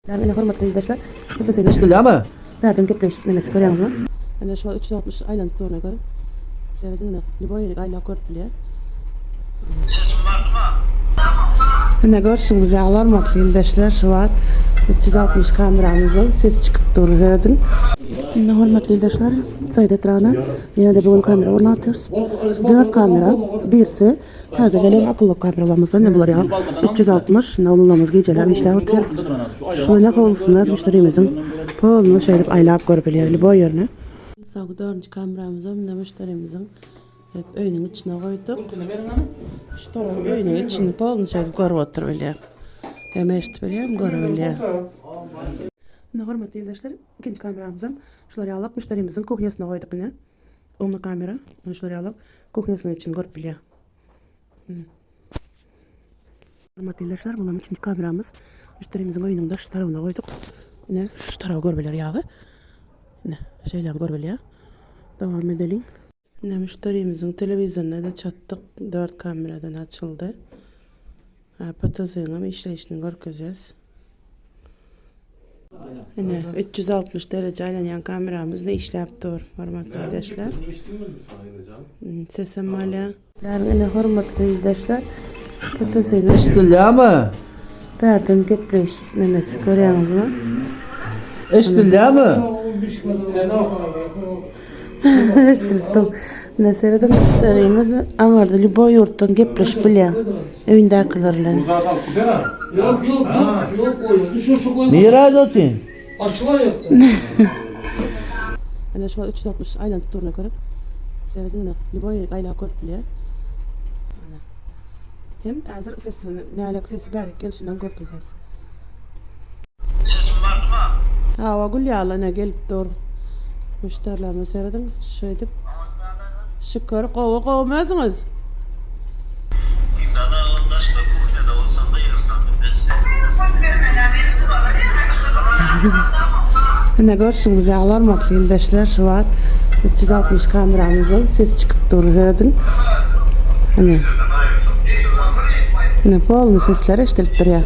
Ine hormatly ildeşler, Eşidilýärmi? Bärden gepleýiş nemesi görýäňizmi? Ine şu 360 aýlanyp duruna görüň. Serediň ine, lýuboý ýerik aýlap görüp bilýär. Ine görşüňiz ýaly hormatly ildeşler, şu wagt 360 kameramyzyň ses çykyp dur, serediň. Ine hormatly ildeşler, Saýt etrabyna ýene-de bu gün kamera ornatýarys. 4 kamera, birisi Täze gelen akylly kameralarymyzdan ine bular ýaly 360 ine oglanlarymyz gijeläp işläp otyr. Şuny ine howlusynda müşderimiziň polny şeýdip aýlap görüp bilýär lýuboý ýerine. Soňky dördünji kameramyzam ine müşderimiziň öýüniň içine goýduk. Şu tarapy öýüniň içini polny şeýdip görüp oturyp bilýär. Hem eşidip bilýär hem görüp bilýär. Ine hormatly ildeşler ikinji kameramyzam şular ýaly müşderimiziň kuhnýasyna goýduk ine. Ummy kamera ine şular ýaly kuhnýasynyň içini görüp bilýär. Hormatly ildeşler, bulam üçünji kameramyz. Müşderimiziň öýüniň daş tarabyna goýduk. Ine şu taraby görüp biler ýaly. Ine şeýle görüp bilýär. Dowam edeliň. Ine müşderimiziň telewizoryna-da çatdyk. 4 kameradan açyldy. PTZ-niň hem işleýşini görkezýäs. Ine, 360 dereje aýlanýan kameramyz ne işläp dur, hormatly ildeşler. Sesem alýar. Ine, hormatly ildeşler, PTZ-ni Eşidilýärmi? Bärden gepleýiş nemesi görýäňizmi? Eşidilýärmi? Eşidilip dur. Ine, serediň, müşderimiz aňyrda lýuboý ýurtdan gepleşip bilýär. Öýündäkiler bilen. Yok yok yok yok koyun. Şu şu koyun. Nirede otyryn? Açılan yok. Ine şu 360 aýlanyp duruna görüp. Serediň ine, lýuboý ýerik aýlap görüp bilýär. Ine. Hem häzir sesini, nälik sesi bärik gelşinden görkezýäs. Sesim bardyma? Hawa gül ýaly ine gelip dur. Müşderilerime serediň şeýdip. Şükür gowy gowumy özüňiz? Dana daşda kuhnýada bolsaň gygyrsaň bilmez. Ine görşüňiz ýaly hormatly ildeşler şu wagt 360 kameramyzyň sesi çykyp dur serediň. Ine. Ine polny sesler eşidilip durýar.